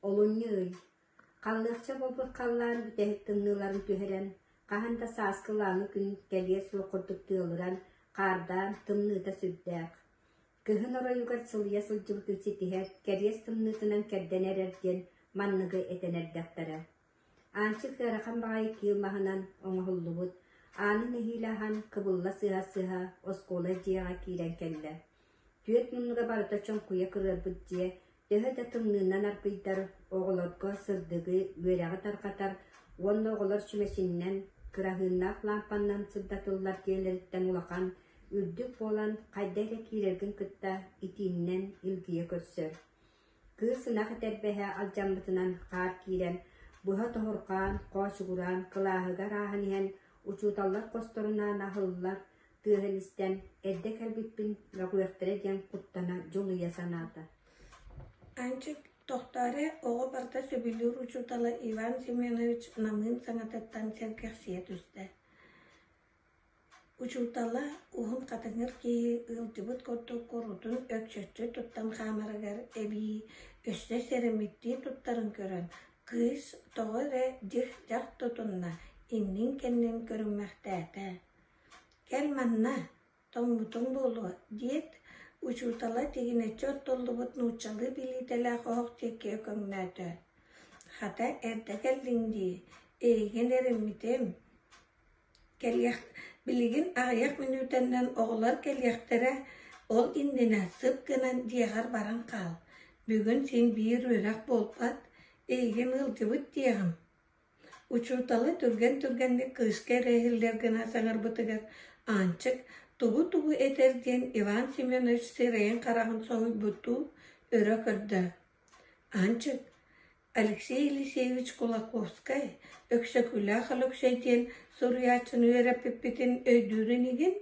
Олунньу ый. Халлыахча буолбут халлаан бүтэһик тымныыларын түһэрэн, хаһан да сааскы ылааҥы күн кэлиэ суох курдук тыалыран, хаардаан, тымныыта сүрдээх. Кыһын оройугар сылыйа сылдьыбытын ситиһэр, кэриэс тымныытынан кэрдэн эрэр диэн манныгы этэн эрдэхтэрэ. Аанчык ыарахан баҕайы киил маһынан оҥоһуллубут, аанын нэһиилэ аһан, кыбылла сыһа-сыһа оскуола дьиэҕэ киирэн кэллэ. Түөрт муннуга барыта чоҥкуйа кырыарбыт дьиэ, төһө да тымныынан аргыйдар, оҕолорго сырдыгы, үөрэҕи тарҕатар уонна оҕолор чүмэчиннэн, кыраһыыннаах лаампаннан сырдатыллар дьиэлэриттэн улахан, үрдүк буолан, хайда эрэ киирэргин кытта итииннэн илгийэ көрсөр. Кыыс ынах этэрбэһэ алдьаммытынан хаар киирэн, быһа тоһурҕаан, хоочугураан кылааһыгар ааһан иһэн учууталлар хосторунаан аһыллар тыаһын истэн, эрдэ кэлбиппин мөҕүөхтэрэ диэн куттана дьулуйа санаата. Аанчык тохтоо эрэ, оҕо барыта сөбүлүүр учуутала Иван Семенович намыын саҥатыттан сэргэхсийэ түстэ. Учуутала уһун хатыҥыр киһи ыалдьыбыт курдук куруутун өксөччү туттан хаамарыгар эбии өссө сэрэммиттии туттарын көрөн, кыыс тоҕо эрэ дьих-дьах тутунна, иннин-кэннин көрүммэхтээтэ: «Кэл манна, тоҥмутуҥ буолуо» диэт, учуутала тигинэччи оттуллубут нууччалыы билиитэлээх оһох диэки өкөҥнөөтө: «Хата, эрдэ кэллиҥ дии, эйигин эрэммитим, Кэлиэх, билигин аҕыйах мүнүүтэннэн оҕолор кэлиэхтэрэ, ол иннинэ сып гынан дьиэҕэр баран хаал, бүгүн син биир үөрэх буолбат, эйигин ыалдьыбыт диэҕим Учуутала түргэн-түргэнник кыыска эрэ иһиллэр гына саҥарбытыгар Аанчык тугу-тугу этэр диэн Иван Семенович сирэйин-хараҕын соһуйбуттуу өрө көрдө. Аанчык, Алексей Елисеевич Кулаковскай Өксөкүлээх Өлөксөй диэн суруйааччыны үөрэппиппитин өйдүүр инигин?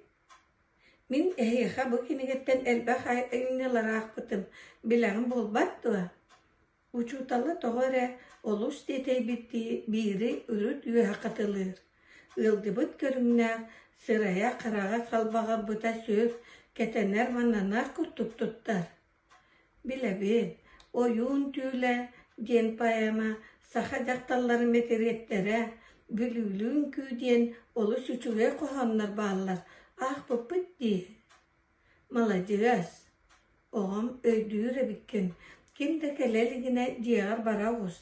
Мин эһиэхэ бу кинигэттэн элбэх айымньылары аахпытым, билэҕин буолбат дуо? Учуутала тоҕо эрэ олус тиэтэйбиттии биири үрүт үөһэ хатылыыр, ыалдьыбыт көрүҥнээх, сырайа-хараҕа халбаҕырбыта сүр, кэтэнэр-мананар курдук туттар. Билэбин, «Ойуун түүлэ» диэн поэма саха дьахталларын мэтириэттэрэ, «Бүлүүлүү үҥкүү» диэн олус үчүгэй хоһооннор бааллар, аахпыппыт дии Маладьыас, оҕом өйдүүр эбиккин, ким да кэлэ илигинэ дьиэҕэр бара оҕус,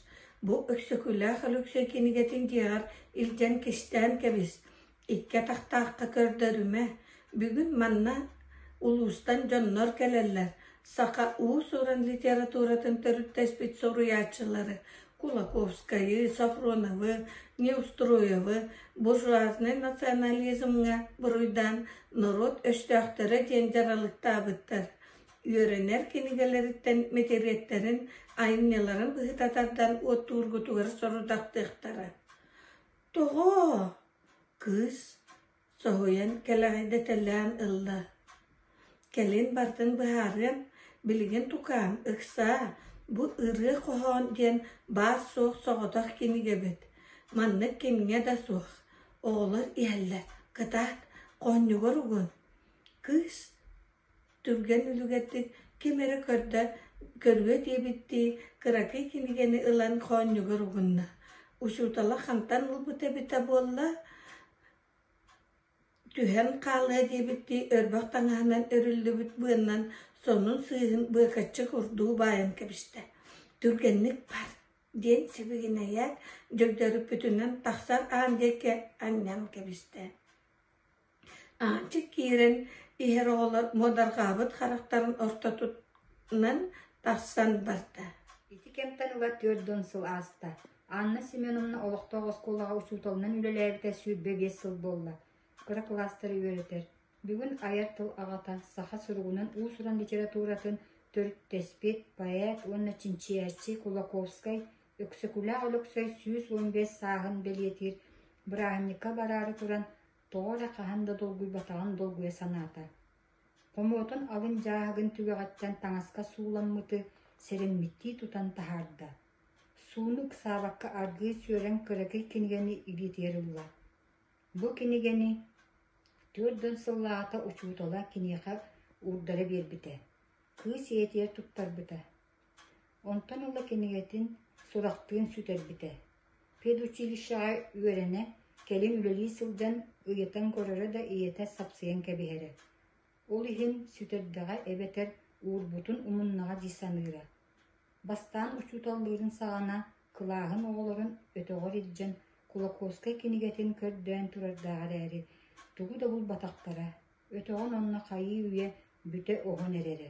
бу Өксөкүлээх Өлөксөй кинигэтин дьиэҕэр илдьэн кистээн кэбис, икки атахтаахха көрдөрүмэ, бүгүн манна улуустан дьоннор кэлэллэр, саха уус-уран литературатын төрүттэспит суруйааччылары Кулаковскайы, Софроновы, Неустроевы буржуазнай национализмҥа буруйдаан норуот өстөөхтөрө диэн дьаралыктаабыттар, үөрэнэр кинигэлэриттэн мэтириэттэрин, айымньыларын быһыта тардан уоттуургутугар сорудахтыахтара. Тоҕо? Кыыс соһуйан кэлэҕэйдэтэлээн ылла. Кэлин барытын быһаарыам, билигин тукаам, ыксаа, бу ырыа-хоһоон диэн баар-суох соҕотох кинигэбит, маннык кимҥэ да суох, оҕолор иһэллэр, кытаат, хоонньугар угун. Кыыс түргэн үлүгэрдик ким эрэ көрдө, көрүө диэбиттии кыракый кинигэни ылан хоонньугар угунна. Учуутала хантан ылбыта эбитэ буолла, Түһэн хаалыа диэбиттии өрбөх таҥаһынан өрүллүбүт быаннан сонун сыыһын быакаччы курдуу баайан кэбистэ: «Түргэнник бар» диэн сибигинэйээт, дьөгдөрүппүтүнэн тахсар аан диэки анньан кэбистэ. Аанчык киирэн иһэр оҕолор муодарҕаабыт харахтарын ортотунан тахсан барда. Ити кэмтэн ыла 40 сыл ааста. Анна Семеновна олохтоох оскуолаҕа учууталынан үлэлээбитэ 25 сыл буолла. Кыра кылаастары үөрэтэр. Бүгүн айар тыл аҕата, саха суругунан уус-уран литературатын төрүттэспит поэт уонна чинчийээччи Кулаковскай Өксөкүлээх Өлөксөй 115 сааһын бэлиэтиир бырааһынньыкка бараары туран, тоҕо эрэ хаһан да долгуйбатаҕын долгуйа санаата. Хомуотун алын дьааһыгын түгэҕиттэн таҥаска сууламмыты сэрэммиттии тутан таһаарда. Сууну ыксаабакка аргыый сүөрэн кыракый кинигэни илиитигэр ылла. Бу кинигэни 40 сыллааҕыта учуутала киниэхэ уурдара биэрбитэ. Кыыс ийэтигэр туттарбыта. Онтон ыла кинигэтин сурахтыын сүтэрбитэ. Педучилищеҕа үөрэнэ, кэлин үлэлии сылдьан ыйытан көрөрө да ийэтэ сапсыйан кэбиһэрэ. Ол иһин сүтэрдэҕэ эбэтэр уурбутун умуннаҕа дии саныыра. Бастаан учууталлыырын саҕана кылааһын оҕолорун өтөҕөр илдьэн Кулаковскай кинигэтин көрдөөн турардаах эрээри, тугу да булбатахтара, өтөҕүн онно хайыы-үйэ бүтэ оһон эрэрэ.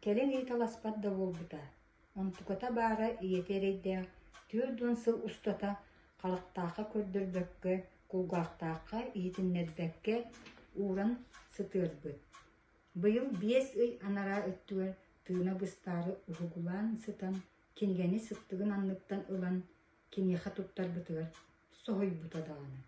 Кэлин ыйыталаспат да буолбута. Онтуката баара ийэтэ эрэйдээх 40 сыл устата харахтаахха көрдөрбөккө, кулгаахтаахха иһитиннэрбэккэ ууран сытыарбыт. Быйыл 5 ый анараа өттүгэр тыына быстаары уһугулаан сытан кинигэни сыттыгын анныттан ылан киниэхэ туттарбытыгар соһуйбута даҕаны.